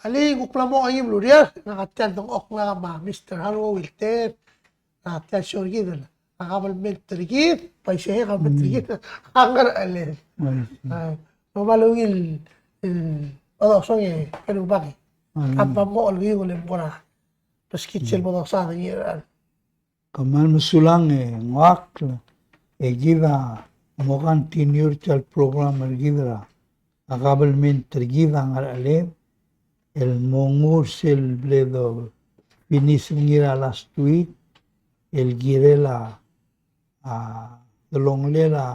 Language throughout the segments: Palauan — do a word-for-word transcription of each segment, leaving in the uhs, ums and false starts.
Alii, kuk mla mo ongil el ureor, ngak a tia el dengchokl ngak me a Mister Haruo Wilter, ngak a tia el show er kid el, a kabelment er kid, bai sei a kabelment er kid, a ngercheled. Bai sei. A, me kmal ungil el, el, odosong e, ke rubak e. Ka bo mo olkiu el mo er a, beskid sel bo dosaod er ngii er a Kmal mesulang e ngak, e kid a mo continue er tia el program er kid er a kabelment er kid a ngercheled, el mo nguu er sel bla de finish er ngii er a last week, el kirel a, a, delongelel a,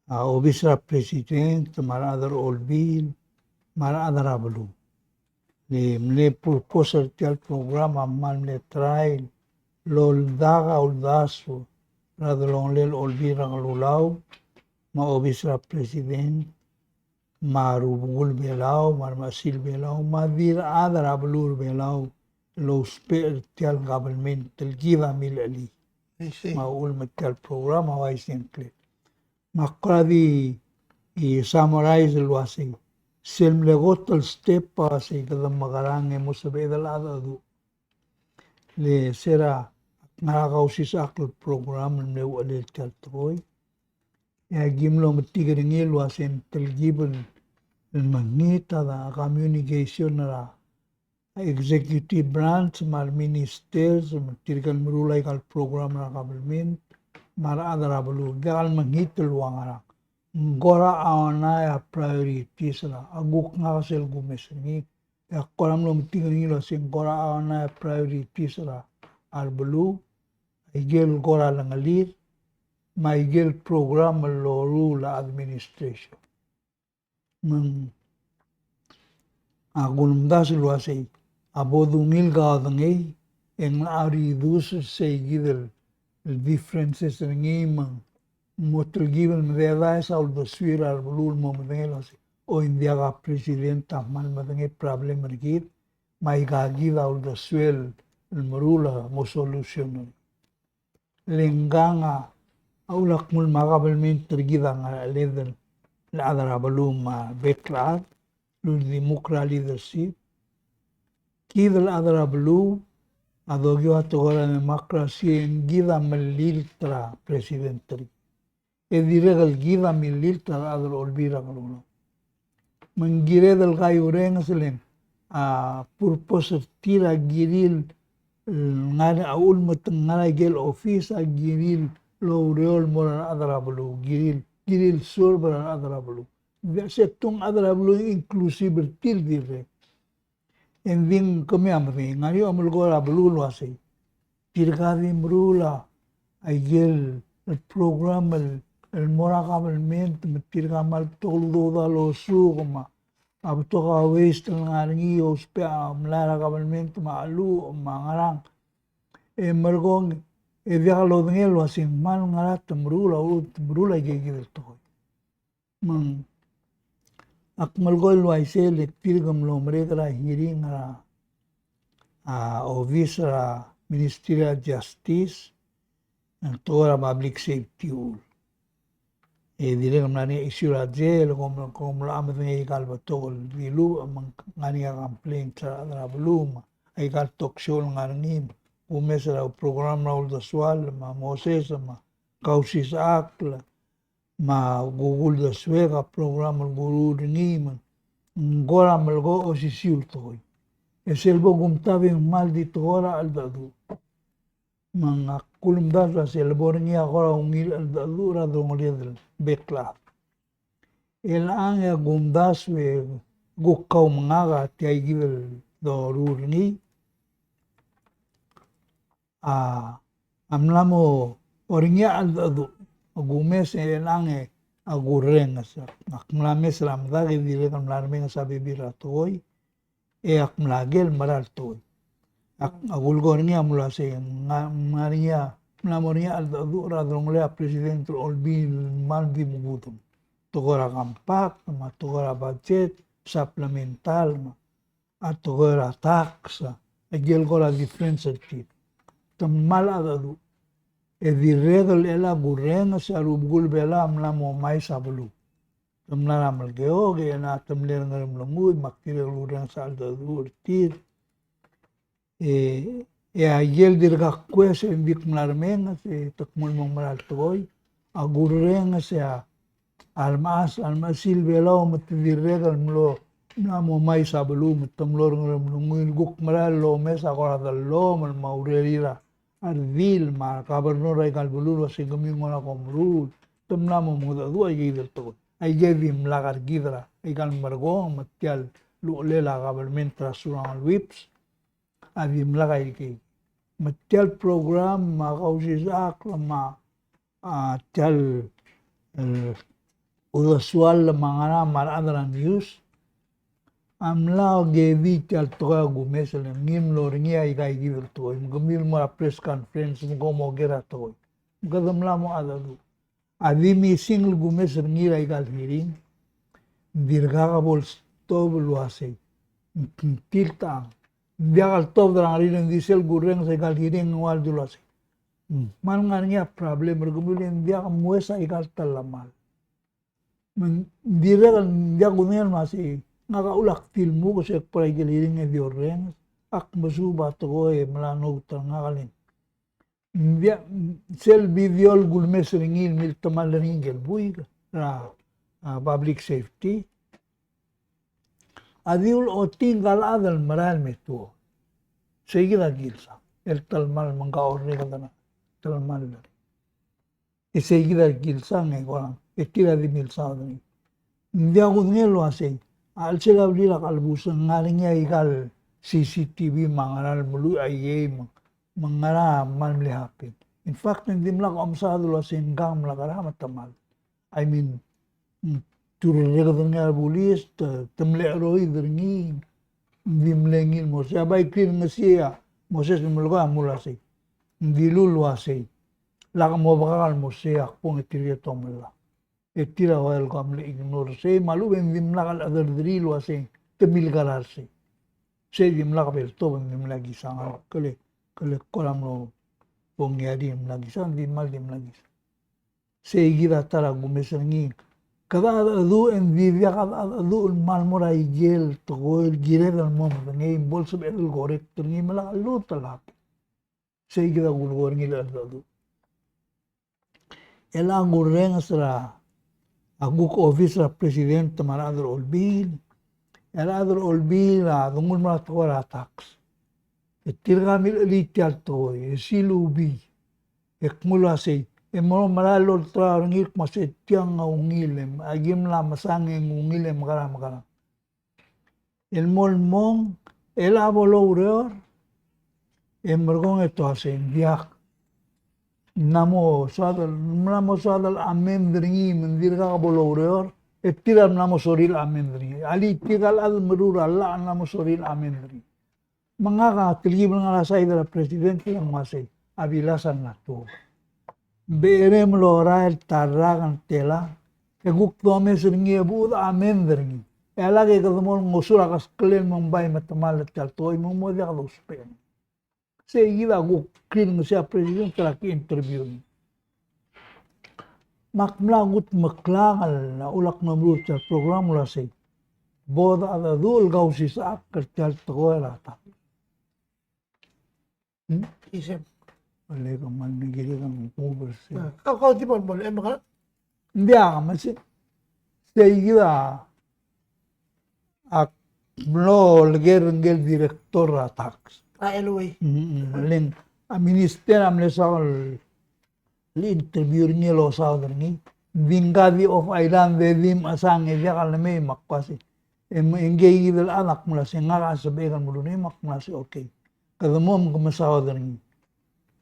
a, obis er a president, me a rechad er a olbiil, me a rechad er a beluu. Le mle purpose er tia el program a kmal mle try el oldak a uldasu er a delongelel a olbiil er a kelulau, me a obis er a president, me a rubekul Belau, me a remechesil Belau, me a di rechad er a beluu er a Belau, el ousbech er tia el kabelment el kid a milchelii. I see. Me a uchul me tia el program a uaisei a ngklel. Me ak kora di, i summarize el uasei, sel mle kot el step a uasei kede mekerang e mo sebeched el cheldecheduch. Le se er a ngar er a kausisechakl el program el mle uchelel tia el tekoi, e aki mlo metik er ngii el uasei ng telkib el mekngit a communication er a executive branch me a re ministers me tirke el meruul aika el program er a government me a rechad er a beluu. Diak el mekngit el ua ngerang. Ng kora aonai a priorities er a, a kuk ngak sel kumes er ngii. E ak kora mlo metik er ngii el uasei ng kora aonai a priorities er a rebeluu, aike el kora lengelir, me aike el program el loruul a administration. Me ng, a kulemdasu el uasei, a bo dungil kaodengei, e ng locha reduce er sei kid el differences er ngii me ng mo telkib el mededaes a uldesuir a rebeluu el mo medengei el uasei, oi, ng diak a president a kmal medengei problem er kid, me aika kid a uldesuel el meruul a mo solution er ngii. Le ngkang a, a ulak mul me a kabelment er kid a ngercheled el chad er a beluu me a bek el chad, el uldimukl er a leadership. Kid el chad er a beluu a dokiu a tekoi er a democracy e ng kid a melilt er a president er kid. E dirrek el kid a melilt er a rechad er a olbiil er a kelulau. Me ng kired el kaiuerenges el, a, purpose er tir a kirir el ngar, a ulemetik el ngar er aike el office a kirir el oureor el mo er a rechad er a beluu, kirir, kirir el serve er a rechad er a beluu. Di se tung chad er a beluu, inclusive er tir dirrek. E ng di kemiu a medengei, ngar er eou a melekoi er a beluu el uasei, tirka di meruul a, aike el program el, el mo er a government, me tirka a kmal betok el udoud a losuk, me a betok a waste el ngar er ngii, ousbech a mlai er a government, me a cheluch, me a ngerang. E merekong, e diak lodengei el uasei ng kmal ngera te meruul a, te meruul aike kid el tekoi. Me ng, ak melekoi el uaisei le tirke el mlo merek er a hearing er a, a, office er a Ministry er a Justice, el tekoi er a public safety el. E dirrek el mla er ngii a issue er a jail, kom, kom locha medengei aika el betok el dilu, me ng ngar er ngii a complaint er a rechad er a beluu, me aika el talk show el ngar er ngii, me kumes er a program er a uldesuel, me a Moses, me a Kausisechakl, me a kuk uldesuek a program el kuruul er ngii me ng kora melekoi a osisiu el tekoi. E sel bo kumtab e ng kmal di tekoi er a cheldecheduch. Me ngak a kulemdasu el uasei sel bo er ngii a kora ungil cheldecheduch er a delongeled el bek el chad. E chelechang e a kumdasu e kuk kau me ngak a tia kid el doruul er ngii. A, a mla mo er ngii a cheldecheduch, a kumes e chelechang e a kurrenges. Ak mla mes er a medal e dirrek el mla remenges a bebil er a tekoi, e ak mla ker el mera el tekoi. Ak, a kulekoi er ngii a mlo uasei, ng ngar er ngii a, mla mo er ngii a cheldecheduch er a delongelel a president er a olbiil el kmal di mekudem. Tekoi er a compact, me a tekoi er a budget, supplemental, me a a tekoi er a tax, a ikel kora difference er tir. Te kmal cheldecheduch. E dirrek el chelecha a kurrenges e a rubekul Belau a mla mo omais a beluu. te mla er a Melekeok, e ng te mle er a Ngeremlengui, me ak dirrek el orrenges a cheldecheduch er tir. E, e a ikel dirkak kues e ng di kmal remenges, e te kmal mo mera el tekoi. A kurrenges e a, a remechas, a remechesil Belau me te dirrek el mlo, mla mo mais a beluu me te mlo er a Ngeremlengui el kuk mera el omes a kora dellomel me a urerir a redil me a governor er aika el beluu el uasei kemiu ng ngera kom meruul, te mla mo mengedecheduch aike el tekoi. Aike dimlak er kid er aika el merekong me tia el uchelel a government er a Surangel Whipps a dimlak aike. Me tia el program me a kausisechakl me a, a, tia el, e, uldesuall me a ngera me a rechad er a news a mla okebii tia el tekoi a kumes el ngii el mlo er ngii aika el tekoi. Me kemiu el mo er a press conference me kom oker a tekoi. Me kede mla mo mengedecheduch. A di missing el kumes er ngii er aika el hearing, ng dirkak bo lestop el uasei ng tiltang. Ng diak el tobed er a ngerir, ng di sel kurrenges aika el hearing e ng ua el di uasei, me ng ngar er ngii a problem er kemiu le ng diak momes aika el telemall. Me ng dirrek el ng diak kudengei el uasei ngak a ulak di lmuk se kbo er aike el hearing e di orrenges, ak mesuub a tekoi e mla note er ngak el ng Ng diak, sel video el kulemes er ngii el miltemall er ngii ngikel buik er a, a, public safety a di ulechotii ngka el chad el merael me tuo. Sei kid a kilsang el telemall me ngka a orreked er a telemall er ngii. E sei kid a kilsang e kora, e tir a di milsaod er ngii. Ng diak kudengei el uasei a chelsel a blil a kelebus e ng ngar er ngii aika el C C T V me a ngera el meluich a iei me ng, me ng ngera a kmal mle happen. In fact, ng dimlak omesaod el uasei ngka a mla kora metemall. I mean, mm, te urreked er ngii a rebulis, te, te mle cheroid er ngii, ng di mle ngii el mo sei. A bai krengesii a Moses el melekoi a mle uasei, ng dilu el uasei, lak mobekak el mo sei, ak bong e tirke te omellak. E tir a ua el kmal mle ignore er sei, me a lechub e ng dimlak el chederderii el uasei te milkar er sei. Sei dimlak bo ltobed, ng dimlak kisang a kele, kele kora mlo bo ngiarii, ng dimlak kisang, ng di kmal dimlak kisang. Sei kid a ta er a kumes er ngii. Kede cheldecheduch e ng di diak a cheldecheduch el kmal mo er a ikel tekoi el kired el mo medengei, bo lsebeched el correct er ngii me lak lluut el happen. Sei kid a kulekoi er ngii el cheldecheduch. E a kurrenges er a, a kuk office er a president me a rechad er a olbiil. E a rechad er a olbiil a dengul mo er a tekoi er a tax. E tirka a milechelii tia el tekoi, e silubii. E kmo uasei, e mo merael el olterau er ngii el kmo uasei tiang a ungil e, aki mla mesang e ng ungil e mekerang, mekerang. El mo el mong, el a bo loureor, e merekong e te uasei ng diak. Ng mla mo soad el, ng mla mo soad el amend er ngii, me ng dirkak bo loureor, e tir a mla mo sorir el amend er ngii. Alii, tirka el chad el meruul a llach a mla mo sorir el amend er ngii. Me ngak a telkib el ngar er a side er a president el kmo uasei, a bilas a ngar er a tuo. Ng becherei me lorael ta el rak el tela, e kuk domes er ngii e bo de amend er ngii. E a lak e kede mo ngosuir a kesklel me ng bai metemall tia el tekoi me ng mo diak dousbech. Sei kid a kuk krengesii a president er a ki interview er ngii. Me ak mla kudmeklak el ulak mo meruul tia el program el uasei bo de cheldecheduch el kausisechakl er tia el tekoi er a tax. Hmm? Isei. Ole kmal mekilek a mkuber sei. Ah, kau, kau di mo, mo, e mekera? Ng diak, me sei, sei kid a ak mlo leker er ngii el director er a tax. A L O A. Mm, mm, le ng a minister a mle soak el interview er ngii el osaod er ngii. Ng di ngka di off island e di mechesang e diak lemei me ak uasei, e me, e ngii kid el chad a kmo uasei ngak a sebechek el meruul er ngii me ak kmo uasei okay. Kede mo me ke mesaod er ngii.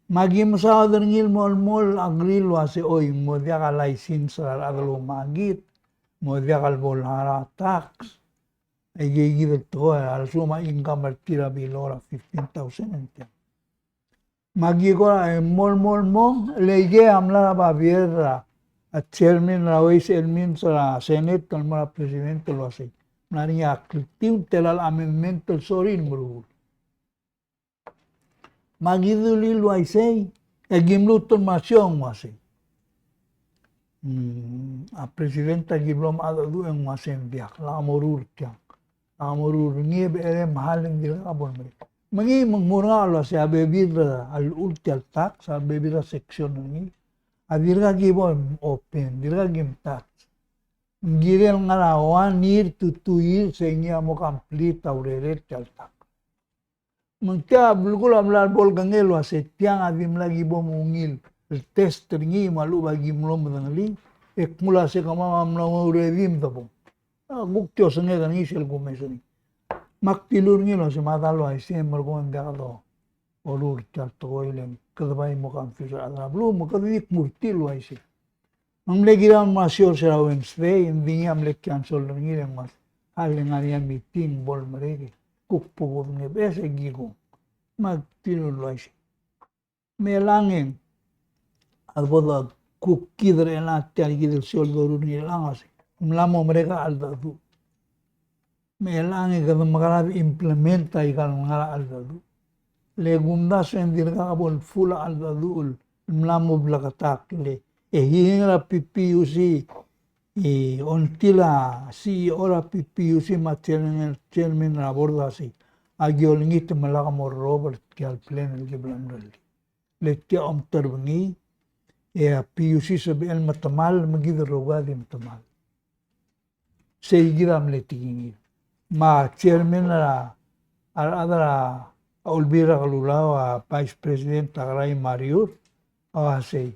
Me aki mesaod er ngii el mo, mo agree el uasei oi, ng mo diak a license er a rechad el oumakit, ng mo diak el bo lharau a tax. Aike kid el tekoi a lsekum a income er tir a below er a fifteen thousand and ten. Me aki kora, e, mo el mo el mong, le ikei a mla er a babier er a, a chairman er a Ways and Means er a Senate el mo er a president el uasei, mla er ngii a kltiu el tela el amendment el sorir el meruul. Me aki dulii el uaisei, e aki mluut el mo er a siong el uasei, mm, a president a ki blo mengedecheduch e ng uase ng diak, lak moruul tiang. Lak moruul er ngii e berreng e mechal e ng dirkak bo lemerek. Me ngii me ng mo er ngak el uase a bebil er a llechul tia el tax, a bebil er a section er ngii, a dirkak ki bo open, dirkak ki mtouch. Ng kirel ngar er a one year to two years e ngii a mo complete a urerel tia el tax. Me ng tia a belkul a mla bo lekengei el uase tiang a dimlak ki bo mungil el test er ngii me a lechub a ki mlo medengelii, e kmo uase kemam a mla mo ready me debong. A kuk tia osengek er ngii sel kumes er ngii. Me ak dilu er ngii el uase me a da el uaisei e merekong e ng diak do oruul tia el tekoi le kede bai mo confuse a rechad er a beluu me kede di kmu er tir el uaisei. Me ng mle kirel a masior er a Wednesday, e ng di ngii a mle cancel er ngii e ng uase, a le ngar er ngii a meeting bo lemerek e kuk bo kudengei e beches e ki kung. Me ak dilu el uaisei. Me chelechang e a bo de kuk kid er chelechang tia el kid el sel doruul er ngii el uase ng mla mo merek a cheldecheduch. Me chelechang e kede mekerang e de implement aika el ngar er a cheldecheduch. Le kumdasu e ng dirkak bo el full a cheldecheduch el mla mo bleketakl e hearing er a P P U C, e until a C E O er a P P U C me a chairman, chairman er a board a sei, a ki olengit me lak mo rrob er tia el plan el ki bla mrellii. Le tia a omterb er ngii, e a P U C sebechel metemall, me kid el rokui a di metemall. Sei kid a mle tekingir. Me a chairman er a, a rechad er a Olbiil er a Kelulau, a Vice President a Kerai Mariur, a uasei,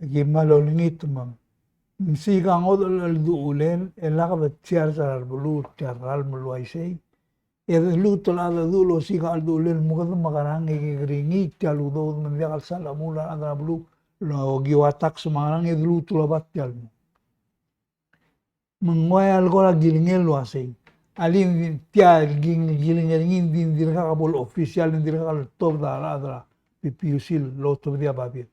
aki kmal olengit me ng msiik a ngodech el chelduchulel, e lak de charge er a rebeluu tia el ralm el uaisei, e de luut el cheldecheduch el osiik a chelduchulel me kede mekerang e kekerei ngii tia el udoud me ng diak el sal chemuul a rechad er a beluu el okiu a tax me a ngerang e de luut el oba tia el mong. Me ng ua el kora kilengei el uasei, a le ng tia el kilengei er ngii ng di ng dirkak bo el official, ng dirkak el tobed a rechad er a P P U C el otobedii a babier.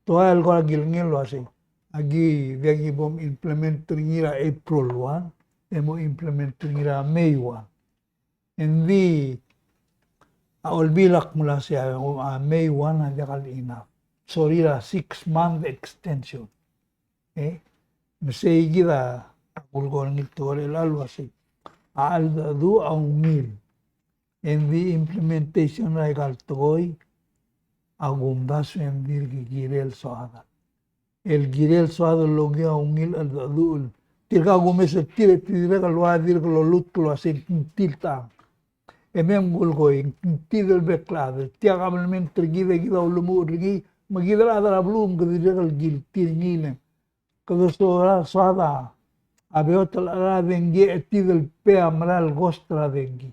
Te ua el kora kilengei el uasei, aki diak ki bo implement er ngii er a April one, e mo implement er ngii er a May one. Engdi a Olbiil a kmo uasei a, a May one a diak el enough. Sorir a six month extension. E? Me sei kid a kulekoi er ngii el tekoi er chelechang el uasei, a cheldecheduch a ungil. Engdi implementation er aika el tekoi a kumdasu e ng dirk kirel soad. El kirel soad el okiu a ungil el cheldecheduch. Tirka kumes er tir e te dirrek el ua dirk lolutk el uasei ng tir tang. E mei me kulekoi, ng tir el bek el chad. Tia kabelment er kid e kid a ulemuchel er ngii, me kid el chad er a beluu me kede dirrek el kiltir ngii le kede soad a, soad a beot el cheral a dengki e tir el pay a mera el cost er a dengki.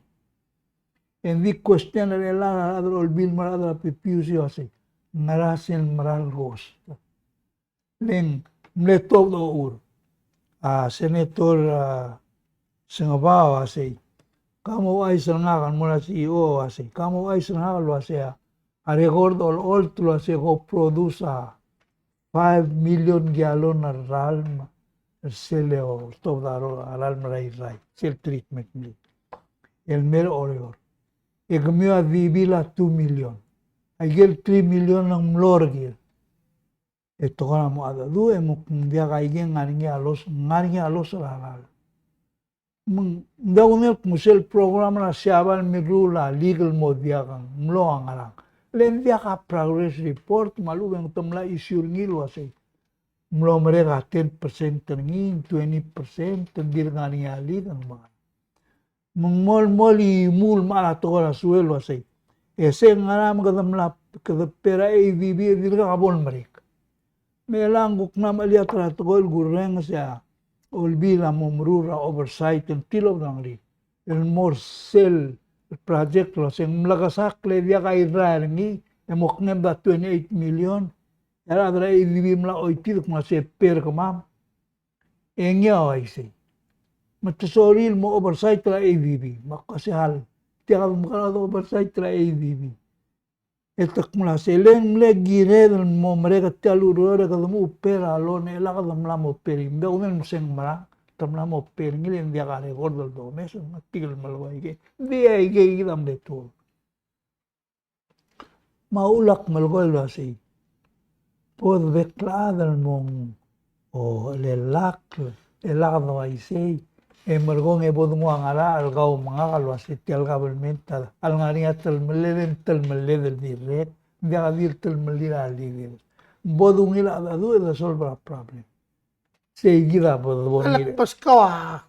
Engdi question er chelechang a rechad er a Olbiil me a rechad er a P P U C a uasei, ngera sel mera el cost. Le ng mle tuobed a uchul. A Senator, a, Sengebau a uasei, ka mo ouchais er ngak el mo er a C E O a uasei, ka mo ouchais er ngak el uasei a, a record a olecholt el uasei ko produce a five million gallon er a ralm er sel otobed a ralm er a Irrai, sel treatment plant el mei er a Oreor. E kemiu a di bill a two million. Aike el three million a ng mlo er kid. E te kora mo cheldecheduch e mo kmo ng diak, aike ng ngar er ngii a loss, ng ngar er ngii a loss er a ralm. Me ng diak kudengei el kmo sel program er a Siabal el mirruul a legal mo diak, ng mlo a ngerang. Le ng diak a progress report me a lechub e ng te mla issue er ngii el uasei ng mlo merek a ten percent er ngii, twenty percent, ng dirk ngar er ngii a legal me a ngerang. Me ng mo el, mo el imuul me a tekoi er a suel el uasei, e se ng ngera me kede mla, kede pay er a A D B e dirkak bo lemerek. Me chelechang kuk mla mecheliat er a tekoi el kurrenges e a Olbiil a mo meruul er a oversight el tilobed er a ngerir el mo er sel project el uasei ng mlekesakl e diak a Irrai er ngii, e mo kngem a twenty-eight million, e a rechad er a A D B a mla choitii el kmo se pay er kemam. E ngii a uaisei. Me te sorir el mo oversight er a A D B. Me ak uasei, hal, tia kede mekerang e de oversight er a A D B. E te kmo uasei, le ng mle kired el mo merek tia el ureor e kede mo pay er a loan e lak de mla mo pay er ngii. Ng diak kudengei el kmo se ng merang, te mla mo pay er ngii le ng diak a record el domes, me ng tirke el melekoi aike. Ng di aike kid a mle tuobed. Me a uchul ak melekoi el uasei, bo de bek el chad el mo ng O, le lak, le lak doaisei. E merekong e bo denguu a ngerachel el kau me ngak el uasei tia el government a lengar er ngii a telemelled, e ng telemelled el dirrek, ng diak di el telemellir a leader. Bo dungil a cheldecheduch e de solve er a problem. Sei kid a bo, bo ngii. Kau a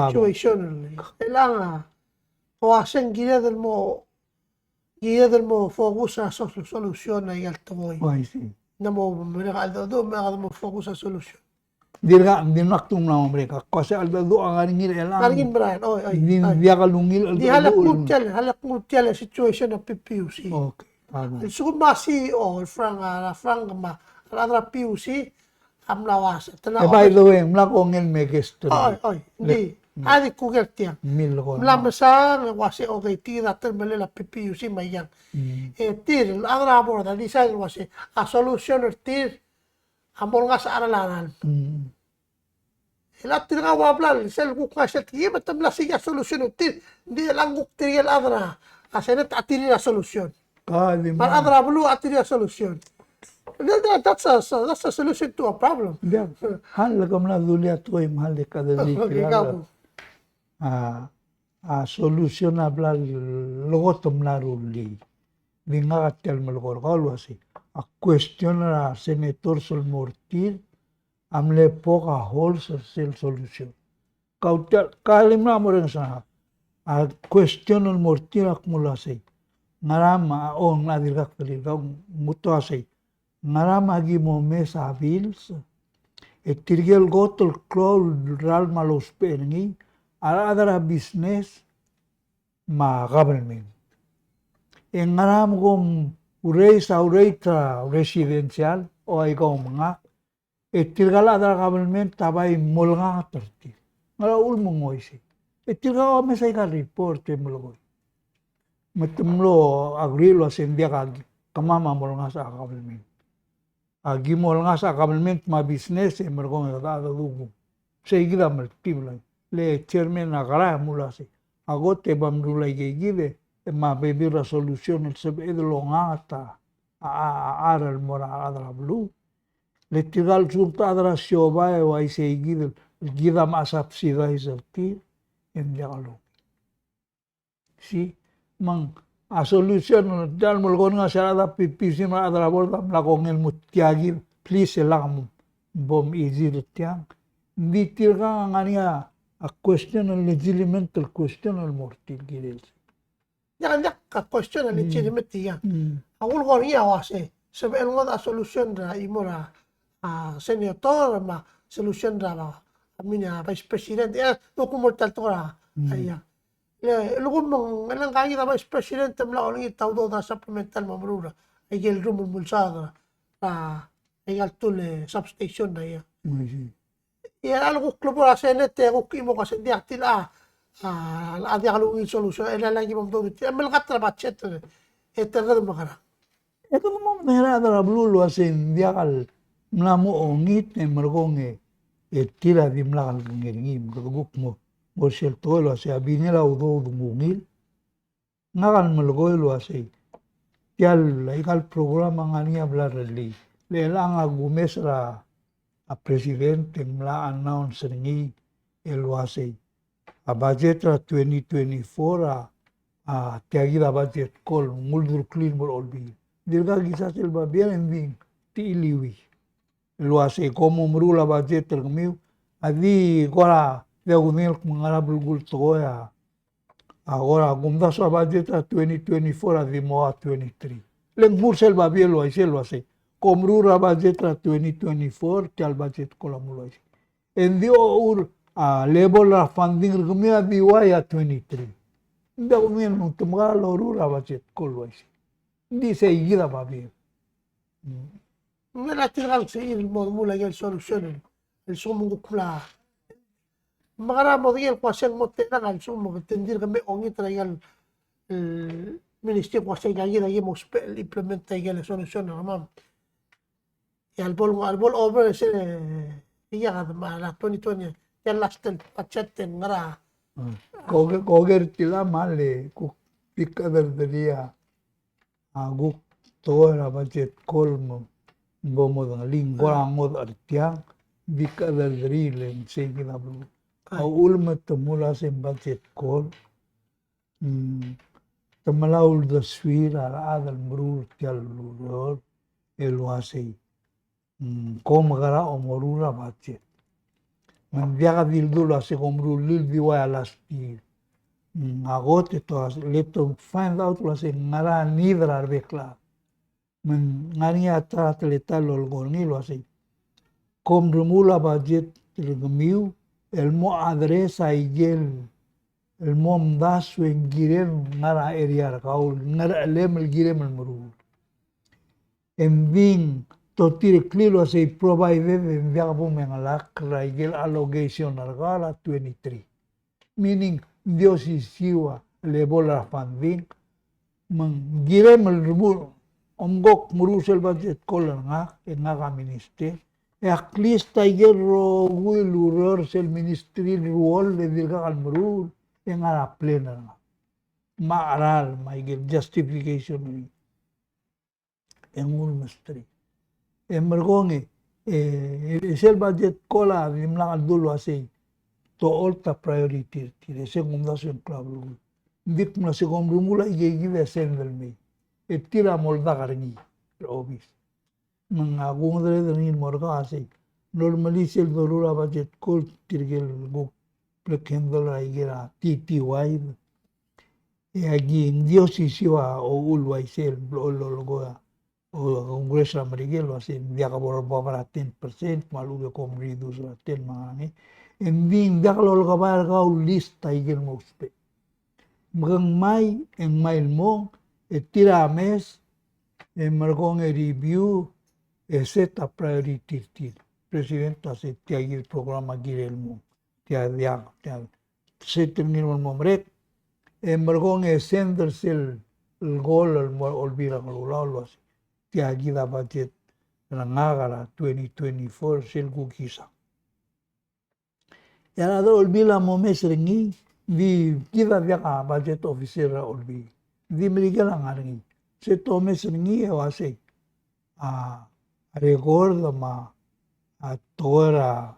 situation. Kau a, kau a seng kired el mo, kired el mo focus a sol-, solution a ikel tekoi. Oh, I see. Ng mo merek a cheldecheduch me kede mo focus a solution. Dirkak, dirkak tung mla mo merek a kuk se a cheldecheduch a ngar er ngii el, ngar er ngii el merael, oi, oi, di, oi. Diak lungil el, di hale kuk tia el, hale kuk tia el situation a PPUC. Okay. A lsekum a CEO, Frank, a, Frank me a rechad er a PUC a mla uase. E by the way, ng mla kongei el mekes. Oi, oi, ng di. A di kuk er tiang. Mla mesang e uase, okay, tir a telemellel a PPUC me a iang. E tir, a rechad er a board a decide el uase a solution er tir a mo olengasech a ralm. E le tirka a ua bla el sel kuk ngai sel tekoi me te mla sei a solution er tir, ng di el ngkuk tirke el chad er a Senate a tirir a solution. Me a rechad er a beluu a tirir a solution. That, that, that's a, that's a solution to a problem. Hal ke mla dulii a tekoi me hal e kede di. Okay, kau. A, a solution a bla el kot el mla rullii. Di ngak a tia el melekoi er kau el uasei a question er a senators el mo er tir a mle poke a holes er sel solution. Kau tia, ka lim a mo er ngii a question el mo er tir a kmo uasei, ngera me a, o, ng dirkak el, kau ng mo uasei, ngera me aki mo mesa bills, e tirke el kot el klou el ralm a lousbech er ngii a rechad er a business me a government. E ngera me kom raise a rate er a residential, o aika, o me ngak, e tirka el chad er a government a bai mo olengasech er tir. Ngera uchul me ng uaisei? E tirka a mesa aika el report e melekoi. Me te mlo agree el uasei ng diak a kemam a mo olengasech a government. Aki mo olengasech a government me a business e merekong e kede cheldecheduch. Sei kid a meltibel. Le chairman a kora a mo uasei, a kot e bo mruul aike kid e me a bebil er a solution el sebeched el onganget a, a, a, a ralm el mo er a rechad er a beluu. Le tirka el lsekum te chad er a siobai e uaisei kid el, kid a mo subsidize er tir, e ng diak lungil. Si, me ng a solution, tia el melekoi er ngii a se a rechad er a PPUC me a rechad er a board a mla kongei el mo tia kid, please e lak mo, bo mechiis er tiang. Ng di tirka a ngar er ngii a question, a legitimate el question el mo er tir el kirel. Ng diak, ng diak a question a legitimate tiang. A kulekoi er ngii a uase, sebechel ngodech a solution er a chimo er a, a, senator me a solution er a, I mean, a vice president. E, kuk mo er tia el tekoi er a, a, ia. Le, lsekum ng, e le ngka kid a vice president e mla olengit a udoud er a supplemental mo meruul a ikel rum el mulsaod er a, a, aika el two el substation er a ia. Ia, a le kuk lebo er a Senate e kuk chimo el kmo se ng diak, tia a, a, a diak lungil solution, e le lak ki mo meduch, e melekat er a budget, e te kede mekerang. E kede mo medengei er a rechad er a beluu el uase ng diak el mla mo ongit e merekong e tir a dimlak el kengei er ngii, me kede kuk mo, mo er sel tekoi el uase a bingel a udoud ng ungil. Ngak a melekoi el uasei, tia el, aika el program a ngar er ngii a bla lerellii. Le chelechang a kumes er a, a president e ng mla announce er ngii el uasei, a budget er a twenty twenty-four a, a tia kid a budget call, ng uldesuekl el mo er a Olbiil. Dirkak kisa sel babier e ng di ng techelliuii el uasei kom mo meruul a budget er kemiu, a di kora, di a kudengei el kmo ngera belkul tekoi a, a kora kumdasu a budget er a twenty twenty-four a di mo ua twenty-three. Le ng mo er sel babier el uaisei el uasei, kom meruul a budget er a twenty twenty-four, tia el budget call a mo uaisei. E ng di ochur a level er a funding er kemiu a di ua a twenty-three. Ng di a kudengei el kmo te mekera el loruul a budget call el uaisei. Ng di sei kid a babier. Ng mla er tirka el sebechir el mo dmu el aikel solution el, el lsekum ng kuk mla. Me kora mo dengei el kmo se ng mo tela el lsekum ng te dirk me ongit er aikel, el ministry el kmo se ng kid a ki mo ousbech el implement aikel solution er kemam. Ia el bo, el bo over se, ia kede me a twenty twenty, ia el last el budget e ng ngera. Koker, koker tia el mle kuk big other than ia. A kuk tekoi er a budget call me bo modengelii, ng kora ngodech er tiang, di kede rirellii e ng sei kid a beluu. A uchul me te mla se ng budget call, mm, te mla uldesuir a rechad el meruul tia el ureor el uasei, mm, kom kora omeruul a budget. Me ng diak di ledu el uasei kom meruul el di ua last year. Mm, a kot e te uasei, le te find out el uasei ng ngera a need er a rebek el chad. Me ng ngar er ngii a ta er a teletael el lolekoi er ngii el uasei kom remuul a budget er kemiu el mo address a ikel el mo omdasu e ng kirem el ngar er a area er kau, ngerechelem el kirem el meruul. E ng di totireklii el uasei provided e ng diak bo mengelakl er a ikel allocation er kau er a twenty-three. Meaning, ng di osisiu a level er a funding, me ng kirem el remuul, omko ak meruul sel budget call er ngak, e ngak a minister. E at least a ikel rokui el ureor er sel ministry el ruoll e dirkak el meruul, e ngar er a plan er ngak. Me a cheral, me a ikel justification er ngii. E ng ulemesterir. E merekong e, e, e sel budget call a dimlak ledu el uasei te ocholt a priority er tir, e sei ng omdasu e ng klou a belkul. Ng di kmo se kom remuul a ikeikid e send el mei. E tir a mo oldak er ngii er a obis. Me ng a kungedereder er ngii el mo er kau a sei, normally sel doruul a budget call tirke el kuk bla khandle er a ikel T T Y. E aki ng di osisiu a uchul el uaisei el blechoel el lolekoi a, o, Congress er a Merikel el uasei ng diak bo er a bab er a ten percent, me a lechub e kom reduce er a ten me a ngerang. E ng di ng diak lolekebai er kau el list a ikel mo ousbech. Me ke ngmai, e ngmai el mong, e tir a mes, e merekong e review, e set a priority er tir. President a sei tia kid el program a kirel el mong. Tia diak, tia. Set er ngii el mo merek, e merekong e send er sel goal el mo er a Olbiil er a Kelulau el uasei tia kid a budget er ngak er a twenty twenty-four sel kuk kisang. E a rechad er a Olbiil a mo mes er ngii, di kid a diak a budget officer er a Olbiil. Di Merikel a ngar er ngii. Se te omes er ngii e uasei a record me a tekoi er a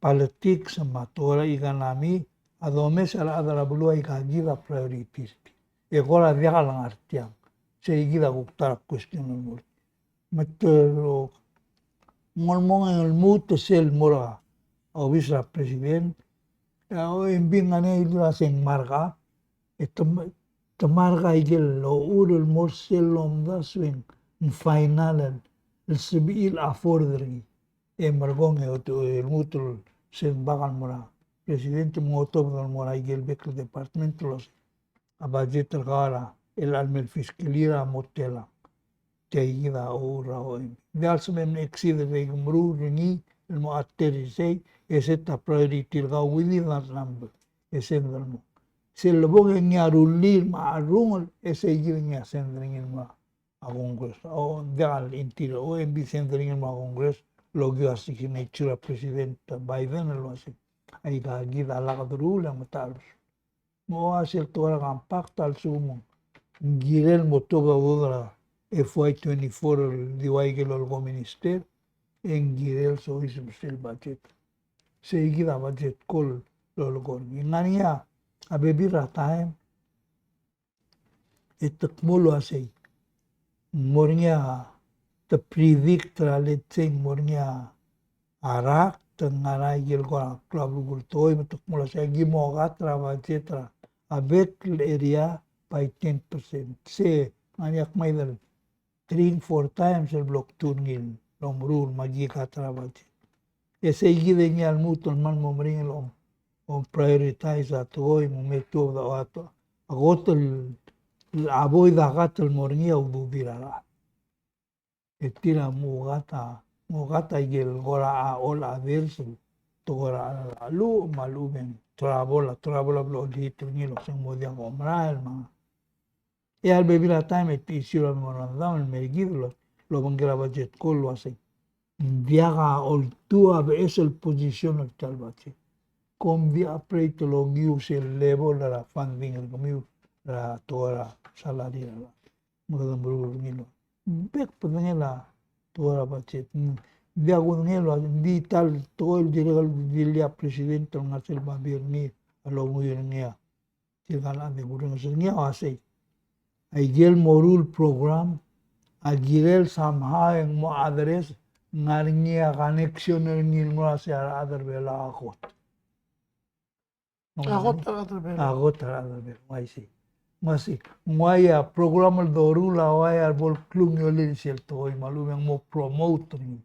politics me a tekoi er a economy a domes a rechad er a beluu a ika kid a priority er tir. E kora diak el ngar tiang. Sei kid a kuk ta er a question el mo er tir. Me te lo, ng olemong e ng lmuut sel mo er a obis er a president. E a O M B ng ngar er ngii a iluul a se ng mark up. E te, te mark a ikel uchul el mo er sel lomdasu e ng final el, el sebechir el afford er ngii. E merekong e, e lmuut el se ng bak el mo er a president me ng otobed el mo er a ikel bek el department el uasei a budget er kau er a chelecha el mei el fiscal year a mo telang. Tia kid a uchul er a O M B. Ng diak el sebechem el exceed er a ikel meruul er ngii el mo address er sei, e set a priority er kau within that number. E send el mong. Sel lebong e ngii a rullii me a cherrungel, e sei kid e ngii a send er ngii el mo er a Congress. O, ng diak el Interior, O M B send er ngii el mo er a Congress, el okiu a signature er a President Biden el uasei aika kid a lak deruul e a metacherus. Me a sel tekoi er a compact a lsekum ng kirel mo tuobed a udoud er a F Y twenty-four el di ua ikel lolekoi a minister, e ng kirel soiseb sel budget. Sei kid a budget call el lolekoi er ngii. Ng ngar er ngii a bebil er a taem e te kmo el uasei ng mo er ngii a, te predict er a, let's say, ng mo er ngii a rakt, te ngar er a ikel kora klou a belkul el tekoi, me te kmo el uasei aki mo cut er a budget er a bek el area by ten percent. Se ng ngar er ngii a kmeed el three, four times el bla kdu er ngii el omeruul me aki cut er a budget. E sei kid e ngii a lmuut el kmal mo meringel el om, om prioritize a tekoi me ng me tuobed a, a kot el, a void a cut el mo er ngii a ududir a rechad. E tir a mo cut a, mo cut a ikel kora a all others, te kora a, a lu, me a lechub e ng travel, a travel a bla olhit er ngii el oseng mo diak a omerael me a E a lebebil er a taem e te issue er a memorandum el mei er kid el obengkel a budget call el uasei ng diak a oltuu a beches el position er tia el budget. Kom di operate el okiu sel level er a funding er kemiu er a tekoi er a salary er a, me kede meruul er ngii el bek el bedengel a tekoi er a budget. Ng Ng diak kudengei el ua, ng di ta el tekoi el dirrek el dilu a president el ngar sel babier er ngii a longuiu er ngii a tirka el chad e kurrenges er ngii a uasei, a ikel moruul el program a kirel somehow e ng mo address, ngar er ngii a connection er ngii el ngar er a se a rechad er a Belau a kot. A kot a rechad er a Belau. A kot a rechad er a Belau, ng uaisei. Ng uaisei. Ng uai a program el doruul a uai a bo el klungiolel sel tekoi me a lechub e ng mo promote er ngii,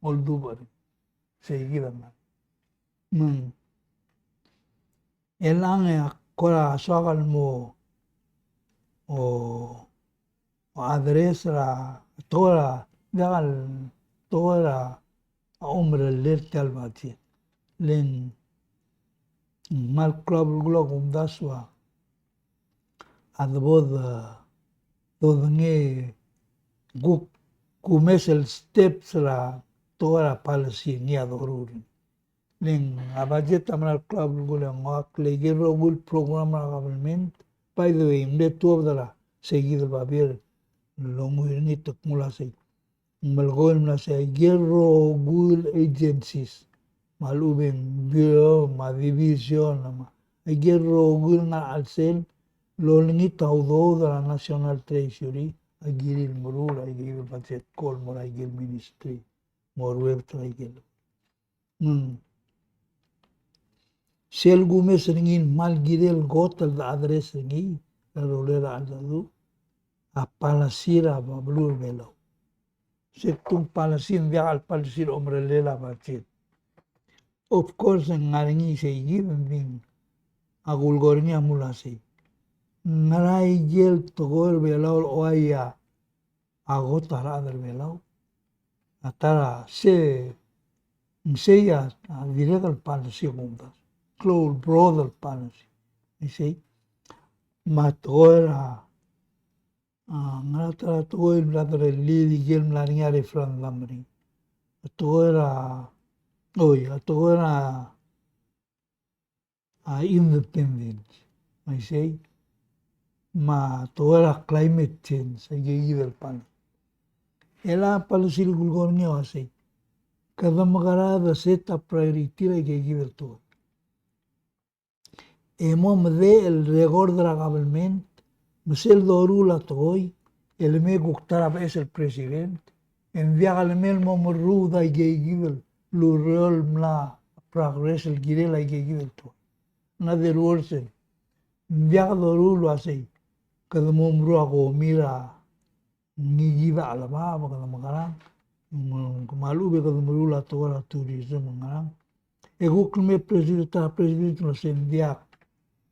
oldubech er ngii. Sei kid a ngar. Me ng Elechang e ak kora soak el mo, o, o address er a, tekoi er a, diak el, tekoi er a omerellel tia el budget. Le ng kmal klou a belkul a kumdasu a, a debo de, dodengei kuk, kumes el steps er a tekoi er a policy ngii a doruul. Le ng a budget a mera el klou a belkul e ng uak le ikel rokui el program er a government. By the way, ng mle tuobed er a se kid el babier el longuiu er ngii te kmo uasei, ng melekoi el mla sei a ikel rokui el agencies, me a lechub e ng bureau, me a division, me a ikel rokui el ngar er a chelsel el olengit a udoud er a National Treasury a kirir el meruul a ikel budget call el mo er a ikel ministry me a ruebet er a ikel. Mm. Sel kumes er ngii el kmal kirel kot el address er ngii, el rolel a cheldecheduch, a policy er a beluu er a Belau. Se kuk policy, ng diak el policy el omerellel a budget. Of course, ng ngar er ngii sei kid, ng di a kulekoi er ngii a mle uasei, ngera ikel tekoi er a Belau el uai a a kot a rechad er a Belau. A ta er a se, ng sei a, a dirrek el policy a kumdasu. Klou el broad el policy. Isei. Me a tekoi er a, a, ngera ta er a tekoi el bla derellii ikel mla er ngii a referendum er ngii. A tekoi er a, oi, a tekoi er a a independence, me isei, me a tekoi er a climate change, aike kid el policy. E a policy el kulekoi er ngii a uasei, kede mekerang e de set a priority er aike kid el tekoi. E mo medechel el record er a government, me sel doruul a tekoi, e le me kuk ta er a beches el president, e ng diak le me el mo merruud aike kid el ureor el mla progress el kirel aike kid el tekoi. In other words, e ng diak doruul el uasei, kede mo meruul a komi er a ngii kid a chelebacheb, kede mekerang, me a lechub e kede meruul a tekoi er a tourism me a ngerang. E kuk le me president, ta er a president el uasei ng diak.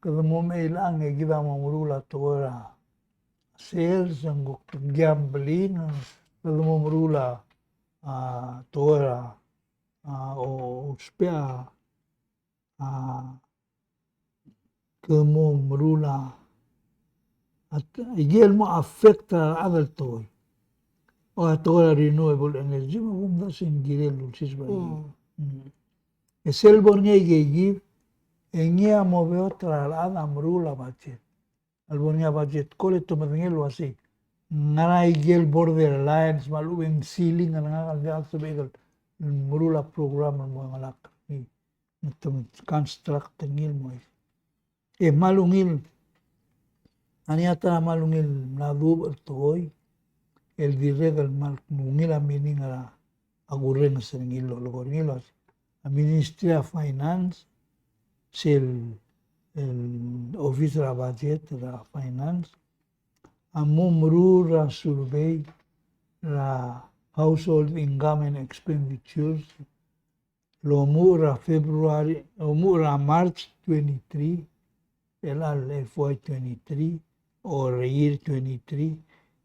Kede mo mechei el chang e kid a mo meruul a tekoi er a sales, e ng kuk gambling, kede mo meruul a, a, tekoi er a, a, o, ousbech a, a, kede mo meruul a, a, ikel mo affect er a rechad el tekoi. O a tekoi er a renewable energy, me a kumdasu e ng kirel el ulsirs er a. Mm. Mm. E sel bo er ngii a ikeikid, e ngii a mo beot er a rechad a meruul a budget. A lebo er ngii a budget call e te medengei el uasei, ngera ikel borderlines me a lechub e ng ceiling er ngak el diak el sebechek el meruul a program el mo chengelakl er ngii. Me te construct er ngii el mo. E kmal ungil, a ngii a ta er a kmal ungil mla duubech el tekoi el dirrek el kmal ungil a meaning er a a kurrenges er ngii el lolekoi er ngii el uasei, a Ministry of Finance, sel, el Office er a Budget er a Finance, a mo meruul er a survey er a household income and expenditures el omuchel er a February, omuchel er a March twenty-three, el chelecha el F Y twenty-three, or year twenty-three,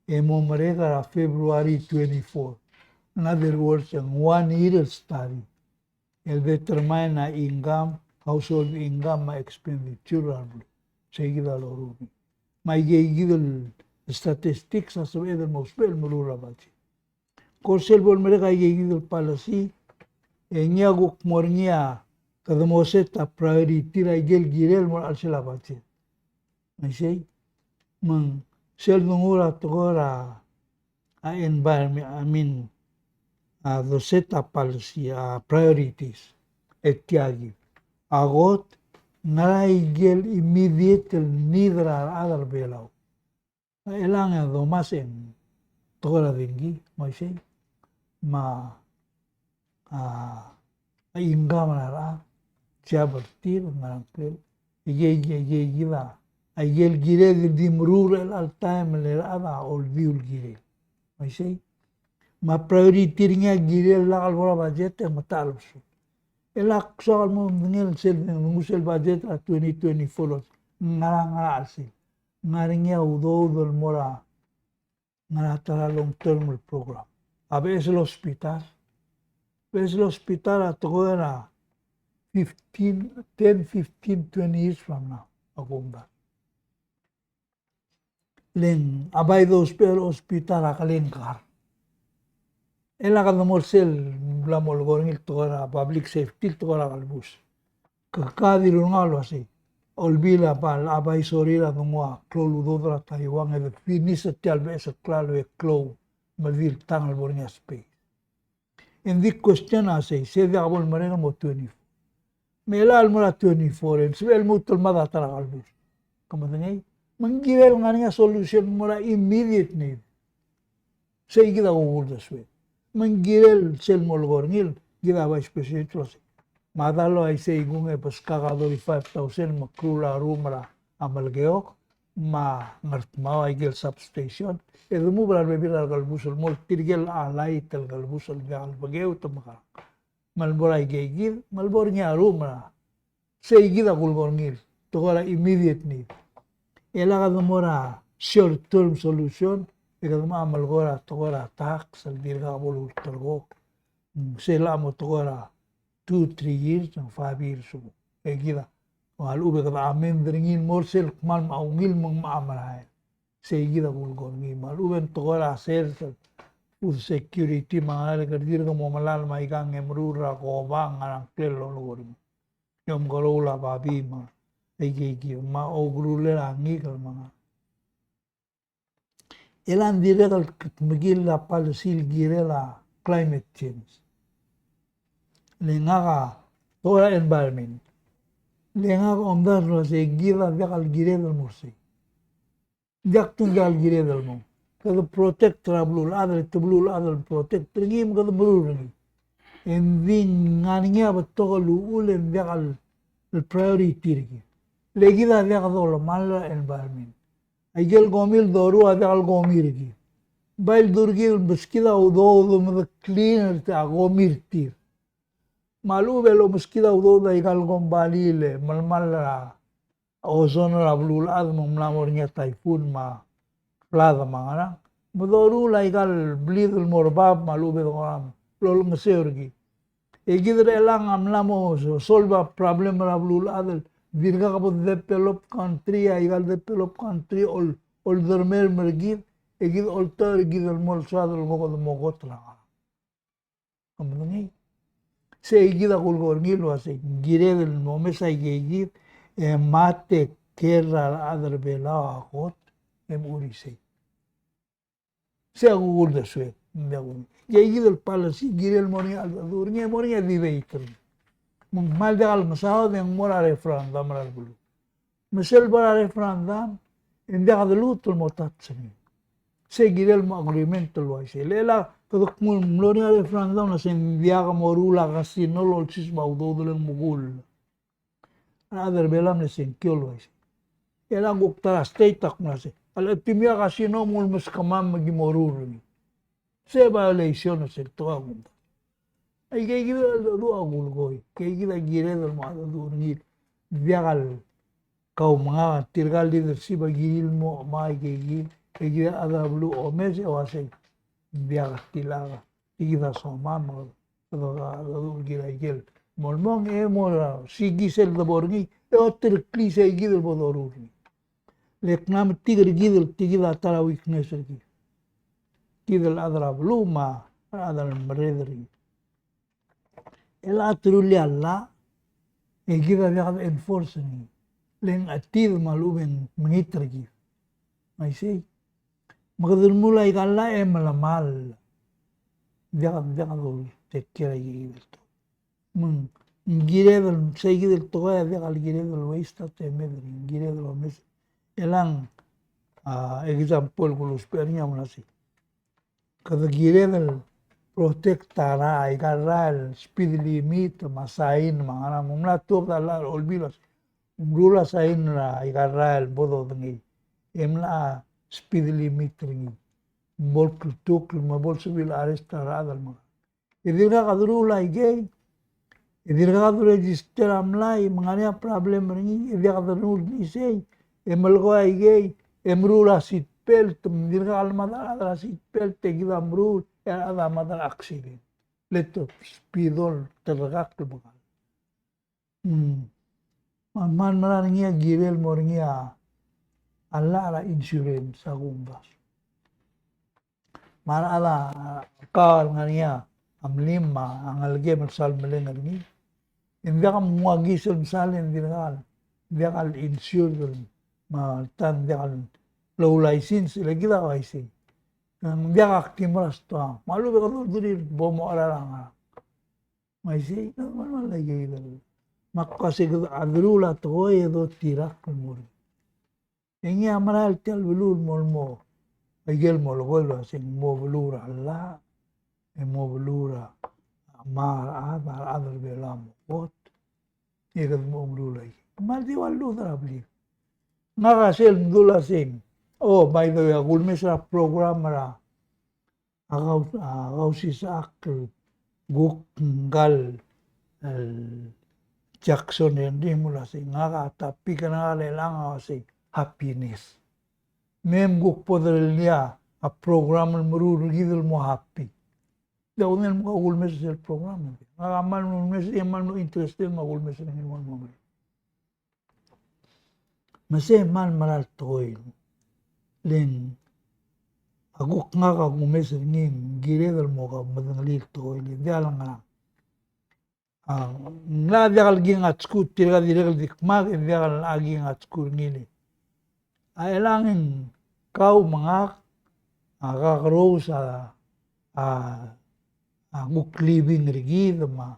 e mo merek er a February twenty-four. In other words, e ng one year el study el determine a income, household income, me a expenditure er a beluu. Sei kid a loruul. Me aike kid el statistics a sebeched el mo ousbech el meruul er a budget. Kor sel bo lemerek aike kid el policy, e ngii a kuk mo er ngii a kede mo set a priority er aike el kirel el mo er a chelsel a budget. Me isei, me ng sel dengu er a tekoi er a, a environment, I mean, a doset a policy, a priorities, e tia kid. A kot, ngera ikel immediate el need er a rechad er a Belau. Chelechang e domes e ng tekoi er a dengki, me a isei, me a, a, income er a rechad, job er tir, ngerang klel. Aike, aike, aike, aike kid a, aikel kired el di meruul er chelecha el taem el rechad a oldiu el kirel. Me a isei, me a priority er ngii a kirel lak el bo er a budget e metacherbesul. E lak soak el mo medengei el sel, ng sel budget er a twenty twenty-four, ngerang, ngerang a chelsel. Ng ngar er ngii a udoud el mo er a, ngar er a ta er a long term el program. A beches el hospital. Beches el hospital a tekoi er a fifteen, ten, fifteen, twenty years from now. A kumdasu. Le ng a bai dousbech el hospital a kelengkar. E lak de mo er sel bla molekoi er ngii el tekoi er a public safety el tekoi er a kelebus. Ke ka di lulunga el uasei. Olbiil a bai, a bai sorir a dengua klou el udoud er a Taiwan e de finish er tia el beches el klalo e klou me di el tang el bo er ngii a space. E ng di question a sei, se diak bo lemerek el mo twenty-four. Me chelecha el mo er a twenty-four, e ng sebechel el lmuut el mad a ta er a kelebus. Ke medengei? Me ng kirel ngar er ngii a solution el mo er a immediate need. Sei kid a kuk uldesuek. Me ng kirel sel molekoi er ngii el, kid a Vice President el uasei. Mada el uaisei kung e beskak a thirty-five thousand me klou a room er a Melekeok, me a Ngardmau a ikel substation. E de move er a rebebil er a kelebus el mo er tirke el light el kelebus el diak el bekeu te mekerang. Me le bo er a ikeikid, me le bo er ngii a room er a Sei kid a kulekoi er ngii, tekoi er a immediate need. E lak de mo er a short term solution, e kede mo melekoi er a tekoi er a tax, el dirkak bo lulterekokl. Mm, sei lak mo tekoi er a two, three years, ng five years ago. E kid a, me a lechub e kede amend er ngii el mo er sel kmal mo ungil me ng mo merael. Sei kid a kulekoi er ngii, me a lechub e ng tekoi er a sel food security me a ngerang, e kede dirk mo melai me aikang e meruul er a kobang, ngerang klel el lolekoi er ngii. E omekeroul a babii me a ikeikid me a okeruler a ngikel me a ngerang. E le ng dirrek el kutmeklii a policy el kirel a climate change. Le ngak a tekoi er a environment. Le ngak a omdasu el uasei kid a diak el kired el mo er sei. Diak tung diak el kired el mo. Kede protect er a beluulechad, e te beluulechad el protect er ngii me kede meruul er ngii. E ng di ngar er ngii a betok el uchul e ng diak el priority er kid. Le kid a diak dolemall er a environment. Aikel komi el doruul a diak el komi er kid. Bai el dul kid el meskid a udoud me de clean er tir a komi er tir. Me a lechub e lomeskid a udoud a ikal kombalii el melemall er a ozone er a beluulechad me ng mla mo er ngii a typhoon me a flood me a ngerang. Me doruul a ikal blid el mo er bab me a lechub e de kora lolengeseu er kid. E kid er chelechang a mla mo solve a problem er a beluulechad el dirkak bo develop country, a ikal develop country ol, oldermel me er kid, e kid oltoir er kid el mo el soad el ko kede mo kot er a ngerang. Ke medengei? Sei kid a kulekoi er ngii el uasei, kired el mo mes a ikeikid, e mate ker er a rechad er Belau a kot, e mo er isei. Sei a kuk uldesuek, ng diak kuk. Ikeikid el policy, kirel mo er ngii a cheldecheduch er ngii, mo er ngii a debate er ngii. Me ng kmal diak el mesaod e ng mo er a referendum er a beluu. Me sel bo er a referendum, e ng diak de lmuut el mo touch er ngii. Se kirel mo agreement el uaisei. Le lak, kede kmo ng mlo er ngii a referendum, a se ng diak moruul a casino el olsiseb a udoud el mekull. A rechad er Belau a mle sengkio el uaisei. E lak kuk ta er a state a kmo a se, a le chetimeoii a casino me ng ulemeskemam me ki moruul er ngii. Se violation er sel tekoi a kumdasu. Aikeikid a cheldecheduch a kulekoi. Aikeikid a kired el mo cheldecheduch er ngii. Diak el kau me ngak, tirka el leadership a kirir el mo, me aikeikid. Aikeikid a rechad er a beluu a omes e uasei. Diak el tilechang. Tia kid a somam, me kede cheldecheduch el kirel aikel mo el mong e mo er a sikis el debo er ngii, e otereklii sei kid el bo doruul er ngii. Le kmo ng metik er kid el tia kid a ta er a weakness er kid. Kid el chad er a beluu me a rechad el merreder er kid. E le a terullii a llach, e kid a diak de enforce er ngii. Le ng chetid me a lechub e ng mengit er kid. Me aisei. Me kede remuul aika el llach e melemall. Diak, diak a dul take care a ikeikid el tekoi. Me ng kired el, sei kid el tekoi a diak el kired el waste a temed er ngii, ng kired el omes. Elang, a, example el kulusbech er ngii a mla sei. Kede kired el protect a rael, aika el rael el speed limit, me a sign, me a ngerang, me ng mla tuobed a llach er a Olbiil el uasei, meruul a sign er aika el rael bo dodengei. E mla speed limit er ngii. Bo el kltukl, me bo lsebechir el arrest a rechad el mekar. E dirkak a deruul aikei, e dirkak a deregister a mlai, me ng ngar er ngii a problem er ngii, e diak a deruul er ngii sei, e melekoi aikei, e meruul a seat belt, me ng dirkak a lemad a rechad er a seat belt, e kid a meruul, e a rechad a mad er a accident. Le te speed el terrekakl el bekall. Mm. Me a, me a mera er ngii a kirel mo er ngii a llach er a insurance a kumdasu. Me a rechad a kau el ngar er ngii a mlim me a ngelekem el sal meleng er ngii, e ng diak a mnguu a kiis el msal e ng dirkak el, diak el insured el, me a lta ng diak el low license, le kid a uaisei. Ng diak a ktimor a stoang. Me a lechub e kede dulii bo mo cheral a ngerang. Me isei, me a, me a, me a, me a kuk uasei kede a deruul a tekoi e dotirakl el mo er ngii. E ngii a merael tia el beluu el mo, mo, aike el mo lekoi el uasei ng mo beluu er a llach, e mo beluu er a, a, me a rechad, a rechad er a Belau a mo kot, e kede mo meruul aikei. Me a di ua lluut er a blil. Ngak a sel mdu el uasei. Oh, by the way, a kulemes er a program er a a kau, a Kausisechakl el kuk ngkal, el Jackson Henry me a uasei, ngak a topic er ngak er chelechang a uasei happiness. Me mkuk bo derellii a program el meruul er kid el mo happy. Di a kudengei el mo kulemes er sel program. Ngak a kmal mlo kulemes, e kmal mlo interested me a kulemes er ngii el mo, mo, mo. Me sei a kmal mera el tekoi. Le ng a kuk ngak a kumes er ngii, ng kired el mo kau medengelii el tekoi, le ng diak el ngerang. A, ng locha diak el kingatsku, tirka dirrek el di kmak, e ng diak el locha kingatsku er ngii le. A chelechang e ng kau me ngak a kakerous a, a, a kuk living er kid me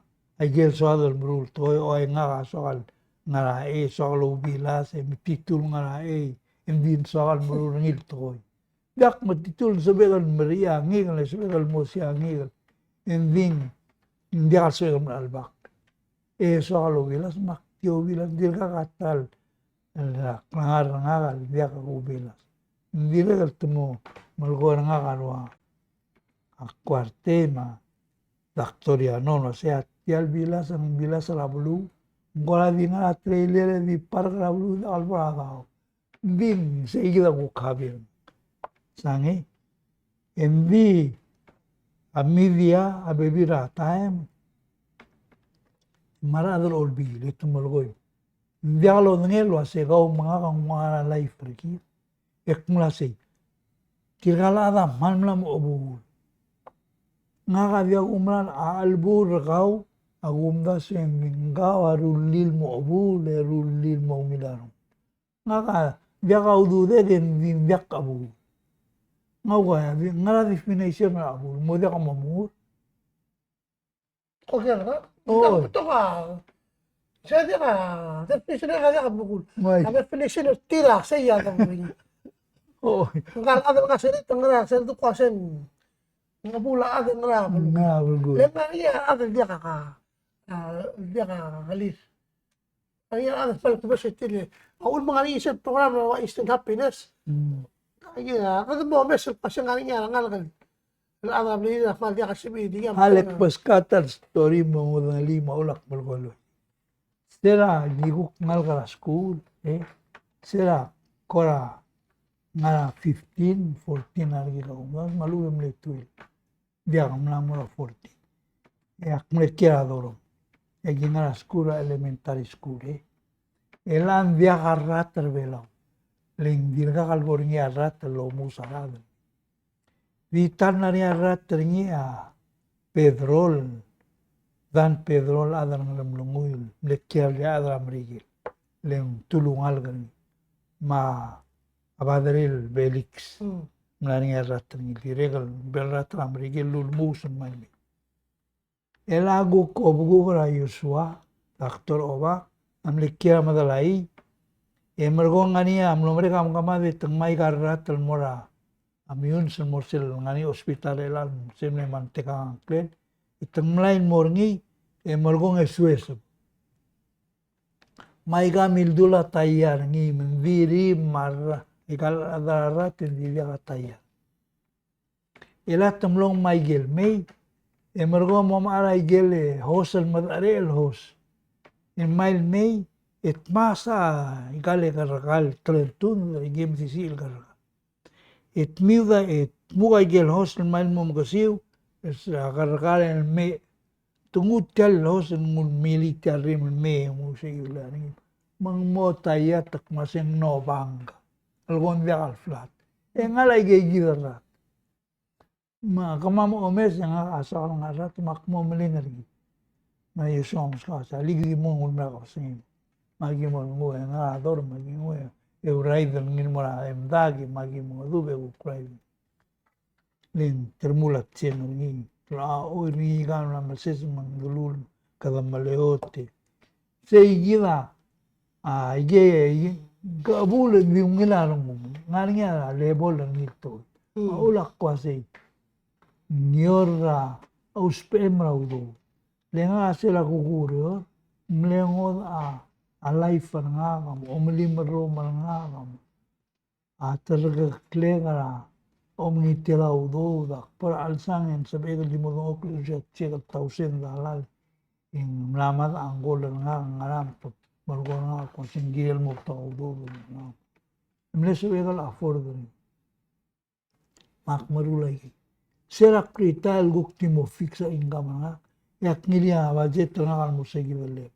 aike el soad el meruul el tekoi, o ngak a soak el ngar er a chei, soak el oubilas, e metitur el ngar er a chei, e ng di ng soak el meruul er ngii el tekoi. Diak, metitur el sebechek el meriid a ngikel, e sebechek el mo siik a ngikel, e ng di ng diak el sebechek el mla chelebakl. E soak el oubilas, me ak di oubilas, dirkak a ta el, el klengar er ngak el diak a kubilas. Ng dirrek el te mo melekoi er ngak a rua, a kuartei me a Doctor Yano, el uasei a tia el bilas, ng bilas er a beluu, ng kora di ngar er a trailer e di park er a beluu, diak el bo er a daob. Ng di ng sei kid a kuk habil. Sangei, e ng di a media a bebil er a taem me a rechad er a Olbiil e te melekoi. Ng diak lodengei el uasei kau me ngak a nguu a life er kid. E ak mla sei. Tirka el chad a kmal mla mo chebuul. Ngak a diak kumerang a chelebuul er kau a kumdasu e ng di ng kau a rullii el mo chebuul e rullii el mo ungil a rengum. Ngak a diak a ududed e ng di ng diak a chebuul. Ngak a ua, di, ngera definition er a chebuul? Mo diak a mo mengur? Okay, ngak. Oi. Ng betok a, sei a diak a definition er a diak a chebuul. Oi. A definition er tir a sei a chebuul. Oi. Ngka el chad el ngar er sel, te ngera sel, te kuk uasei ng chebuul a chad e ngera belkul. Ngera belkul. Le ng ngar er ngii a chad el diak a, a, diak a chelir. Ngar er ngii a rechad el kmal kebesengei er tir. A uchul me ng ngar er ngii sel program er a instant happiness. Mm. Ngar er ngii a, kede mo omes el kmo se ng ngar er ngii a rengalek el chad er a blil a kmal diak a sebechir el di. A le kbeskau a story me ng udengelii me a uchul ak melekoi el uaisei. Sera di kuk ngalek er a skuul, e. Sera kora ngar er a fifteen, fourteen a rekil a kumdasu, me a lechub e mle twelve. Diak, mla mo er a fourteen. E ak mle kiei er a dorm. E ki ngar er a skuul er a elementary school, e. E le ng diak a rat er a Belau. Le ng dirkak el bo er ngii a rat el omuus a rechad. Di ta el ngar er ngii a rat er ngii a Pedro, Dan Pedro el chad er a Ngeremlengui, mle kiei er a chad er a Merikel. Le ng telungalek er ngii. Me a a Padre el Felix. Mm. mla er ngii a rat er ngii, dirrek el bo el rat er a Merikel el ulemuus el mei. El a kuk obekuk er a Joshua, Doctor Obak, a mle kiei er a Medalaii, e merekong ngar er ngii a mlo merek a mekemad e te ngmai aika el rat el mo er a ambulance el mo er sel ngar er ngii a hospital er chelechang, sel mle mantekang a ngklel, e te mlai el mo er ngii, e merekong e sueseb. Me aika a mildul a taiar er ngii, me ng di rim me a rak, aika el chad er a rat e ng di diak a taiar. E le te mlo ngmai aike el mei, e merekong e mo mechar aike el hose el medecherecher el hose. E ngmai el mei, e tmasa aika el kerrekar el telengtund, aike el mesisiich el kerrekar. E tmiud a, e tmuk aike el hose el ngmai el mo mekesiu, e se a kerrekar el mei, te nguu tia el hose el nguu el milii tia el rim el mei, nguu sei el rim. Me ng mo taiar e te kmo se ng nobang. A leko ng diak el flat. E ngar er aike kid el rat. Me kemam a omes e ngak a soak el ngar er a rat me ak mo meleng er ngii. Me a Joshua a meskau a uase, alii, ki mo nguu el mera el kebesengei. Me aki mo nguu e ngak a dor me aki nguu e, e uraid er ngii el mo er a medakl, me aki mo ngedub e kuk uraid. Le ng termul a tseng er ngii. Te locha oir er ngii, aika el mla meses me ng delul, kede meleot e. Sei kid a, a, aike, aike, kebul e di ungil a rengum. Ngar er ngii a level er ngii el tekoi. Mm. A uchul a kmo sei. Ng eou er a ousbechem er a udoud. Le ngak a sel kuk oureor, mle ngodech a, a life er ngak, a omelim el rrom er ngak, a a terekeklek er a omengitel a udoud, a kbo er a chelsang e ng sebechek el di mo dengchokl el osiik a check el thousand dollar. E ng mla mad a ngkol er ngak, ngera me te melekoi er ngak, kmo se ng kirel mo betok a udoud er ngak. E mle sebechek el afford er ngii. Me ak meruul aike. Sel ak retire el kuk di mo fix a income er ngak, e ak ngilii a budget er ngak el mo sei kid el level.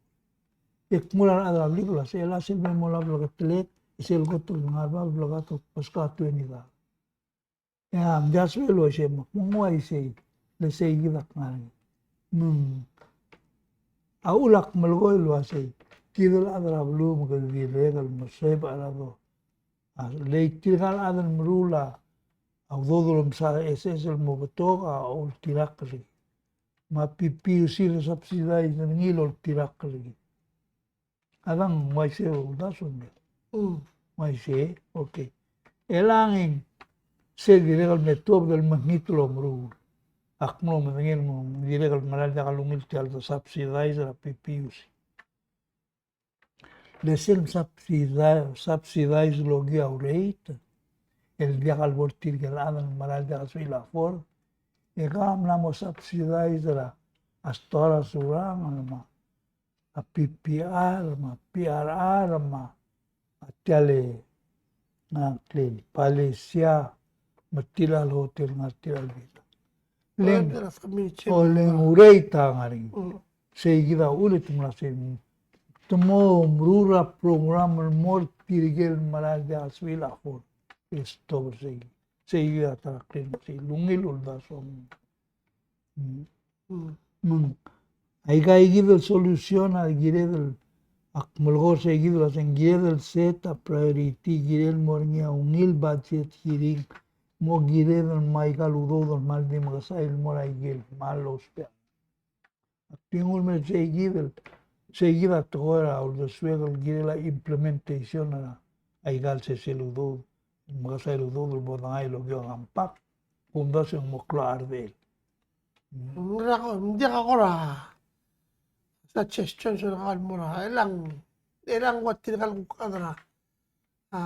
E kmu er a rechad er a blik el uase, e le sel bo mo lab el ketelek, e sel kot el ngar er a bab el kot el kbeskau a twenty dollar. E a, ng diak el sebechel el uaisei, me ng uaisei, le sei kid a kngar er ngii. Me ng, a uchul ak melekoi el uasei, kid el chad er a beluu me kede dirrek el mesuebek er a do. A, le tirka el chad el meruul a udoud el omsa, S S el mo betok a oltirakl er kid. Me a P P U C el subsidize er ngii el oltirakl er kid. A dang uaisei uldasu ng. Mm. Uaisei, okay. E le ng sei dirrek el me tuobed el mekngit el omeruul. Ak mlo medengei el mo dirrek el mera el diak lungil tia el subsidize er a P P U C. Le sel subsidize, subsidize el okiu a rate el diak el bo er tirke el chad el mera el diak el sebechir el afford. E kau a mla mo subsidize er a store er a Surangel me a a P P R, me a P R R, me a tia el, ngar er a ngklel, Palasia, me tirka el hotel, ngar er tirka el villa. Le ng, o le ng urei ta ngar er ngii. Mm. Sei kid a uchul e te mla sei. Te mo meruul a program el mo er tirke el mera el diak el sebechir el afford. E stop er sei. Sei kid a ta er a kleng, sei lungil uldasu. Mm. Mm. Me ng, aika kid el solution a kired el, ak melekoi er sei kid el uaseng kired el set a priority, kired el mo er ngii a ungil budget hearing, mo kired el ngmai aika el udoud el kmal di mekesai el mo er aike el kmal ousbech. Ak di nguu el mei er sei kid el, sei kid a tekoi er a uldesuek el kirel a implementation er aika el sesei el udoud, mekesai el udoud el bo dengai el okiu a compact, kumdasu e ng mo klou a rdechel. Ng diak a kora suggestion er kau el mo er a, e le ng, e le ng ua tirka el kuk chad er a, a,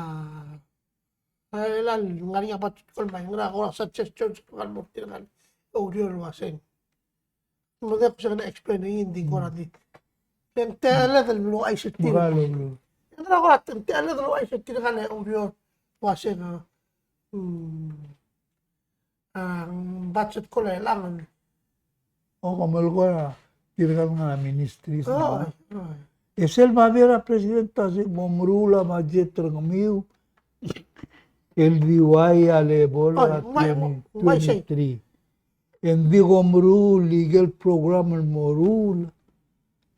e le ng ngar er ngii a budget call me ng ngera kora suggestion er kau el mo er tirka el oureor el uaseng. Mo diak kuseng explain er ngii, ng di kora di. Le ng techelled el mlo uaisei tirka. Ng ngera kora, ng techelled el uaisei tirka el oureor el uaseng, mm, a, budget call e le ng. O, kom melekoi er tirka el ngar er a ministry. O, o. E sel babier a president a se mo meruul a budget er kemiu el di uai a level er a twenty twenty-three. E ng di ko meruul aike el program el mo ruul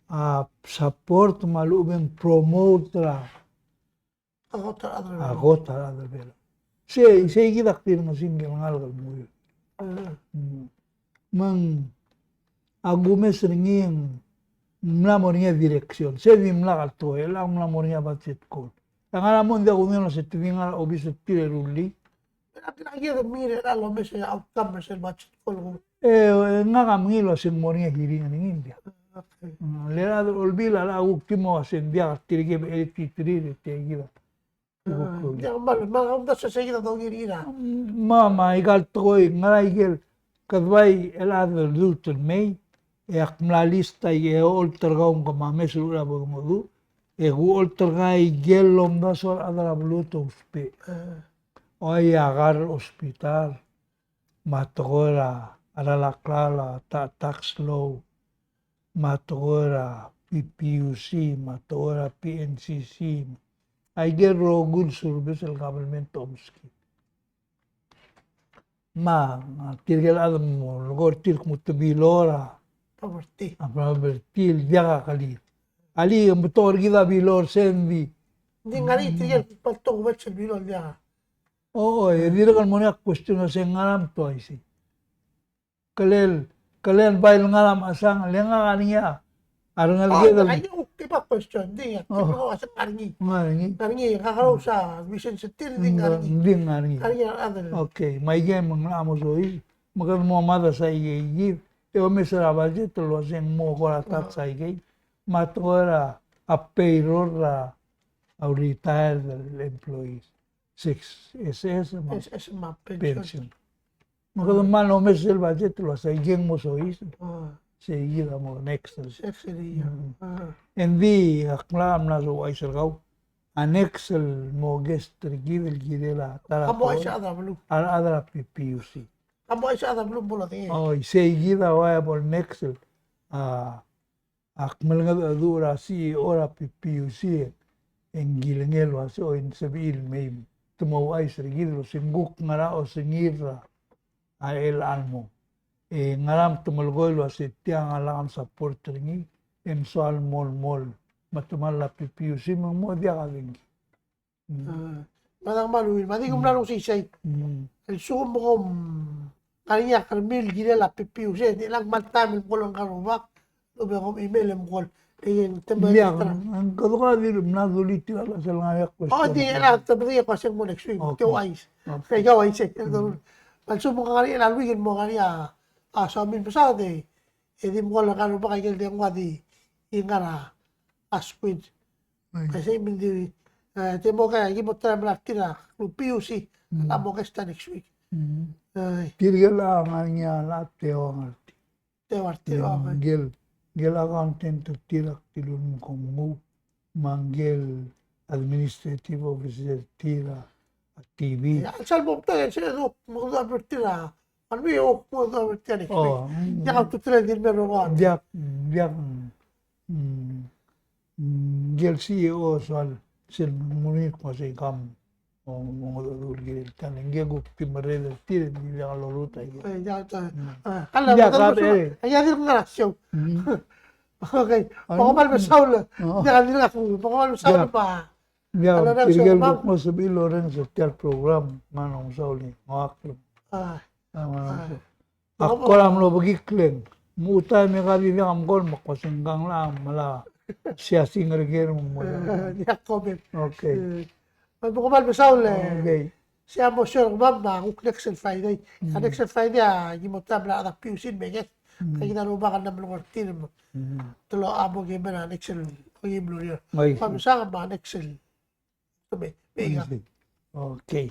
a support me a lechub e ng promote er a A kot er a rechad er a Belau. A kot er a rechad er a Belau. Sei, sei kid a kdi el ngesing el ngalek el mui. Mm. Me ng a kumes er ngii e ng mla mo er ngii a direction. Sei di mla kal tekoi, e le ng mla mo er ngii a budget call. E ngara mo ng diak kudengei el se te di ngar er a obis er tir e rullii. Ak kid a mengiil er a lomes e outcome er sel budget call. E, e, ngak a mengiil el se ng mo er ngii a hearing er ngii, ng diak. Okay. Mm, le a rechad er a Olbiil a kuk di mo ua se ng diak, tirke el eighty-three e tia kid a. Ah, diak, mal, mal, omdasu e sei kid a dongiil er a. Me, me aika el tekoi, ngera ikel, kede bai el chad el lmuut el mei, e ak mla list a ikel olterkau me kemam e sel ua bo dongedu, e ku olterkau a ikel omdasu el chad er a beluu te ousbech. Ah. Oi, a kar er a hospital, me a tekoi er a, a ralakl a ta-, tax law, me a tekoi er a P P U C, me a tekoi er a P N C C, aike el rokui el service el government a omeskid. Me a, a tirke el chad el mo, leko er tir el kmo te below er a property. A property el diak a kelir. Alii, ng betok er kid a below er sei, ng di. Ng di ngar er ngii tirke el kmal betok el below el diak. O, o, e dirrek el mo er ngii a question el se ng ngera me te uaisei. Kelel, kelel bai el ngar er a mechesang, le ngak a ngar er ngii a rengeleked el. Ai, ai, okay, ba question, di, ya, oh, kimo a se ngar er ngii. Ngar er ngii. Ngar er ngii, kakerous a mission er tir, di ngar er ngii. Di ngar er ngii. Ngar er ngii a rechad el. Okay, me aike me ng locha mo soiseb, me kede mo mad a saikei kid, e omes er a budget el uasei ng mo kora tax aikei, me a tekoi er a payroll er a retired employees. Six, S S me a, S S me a pension. Pension. Me kede mal omes el budget el uasei ng mo soiseb. Ah. Sei kid a mo next el. Next el, ia. Mm. Ah. Ng di ak mla, mla soiseb er kau. A next el mo guest er kid el kirel a ta er a, a mo chais a rechad er a beluu. A rechad er a P P U C. A mo chais a rechad er a beluu el mo lodengei. Oi, sei kid a ua bo el next el. A Ak melengedecheduch er a C E O er a P P U C e ng kilengei el uasei, oi, ng sebechir el mei me te mo ouchais er kid el uasei ng kuk ngera osengir er a chelecha el mo. E ngera me te melekoi el uasei tiang a lak msupport er ngii, e ng soal mo, mo, me te mla er a P P U C me ng mo diak a dengki. Mm. A, me a dang mal ungil, me a di kumla lung sei sei. Mm. El lsekum kom ngar er ngii a kermiu el kirel a P P U C, ng di chelechang kmal taem el mkol er ngka el rubak, el oba kom email e mkol. E ng temel. Diak, ng kede ko a di mla dulii tirka el sel ngar er ngii a question. O, di, e le te medengei a question mo next week, okay, te ouchais. Okay. Kau ouchais, e. Mm. Me a lsekum ng ngar er ngii a week el mo ngar er ngii a, a soamiu el mesaod e, e di mkol er ngka el rubak a ikel dengua di, di ngar er a, a screen. Ai. Ka sei me ng di, e, te mo ka, ki mo try el melai er tir a, P U C, mm, a mo guest er a next week. Mm. Ai. Tirke el ngar er ngii a lechub e te ua ngar er tir. Te ua ngar er tir, mm, okay. Ngike el, ngike el accountant er tir a kdilu el mkenguu, me ngike el administrative officer er tir a, a T V. Ia, sel bo mtang, e sel do, mo do a ber tir a, a mi o, mo do a ber tir a next week. O, mm. Diak a ultutelel el di mei er a rokui. Diak, diak, mm. Mm, ngike el C E O a soal sel mo er ngii el kmo sei kau, o, mo, mo, ngike el kuk di merreder er tir, di diak lolutech. E, diak, e, mm, a, kala, diak, mo, kab, mo, e. Ia, dirk ngar er a show. Mm. Okay. Ai, bo kmal mesaul. O. Diak, dirk, bo kmal mesaul, ia, ba. Ia, tirke el kuk mo sebechir el orrenges er tia el program, me ng mesaul e ng ua kmo. A. A, me ng mesaul. Ak kora mlo bekikl e ng. Me a taem e ka di diak mkol me ak kmo se ng kang la, me la siasing er ker me ng mo. E, diak comment. Okay. E, me bo kmal mesaul e. Okay. Sei a mo show er kemam a kuk next el Friday. Mm. A next el Friday a ki mo try el mla er a P U C el mei e. Mm. Ka kid a rubak a mla melekoi er tir me. Mm. Te lo a bo kemam er a next el, o, ki mlo er tir. Oi. Kmal mesaul me a next el. Te mei, mei ka. Oi. Okay.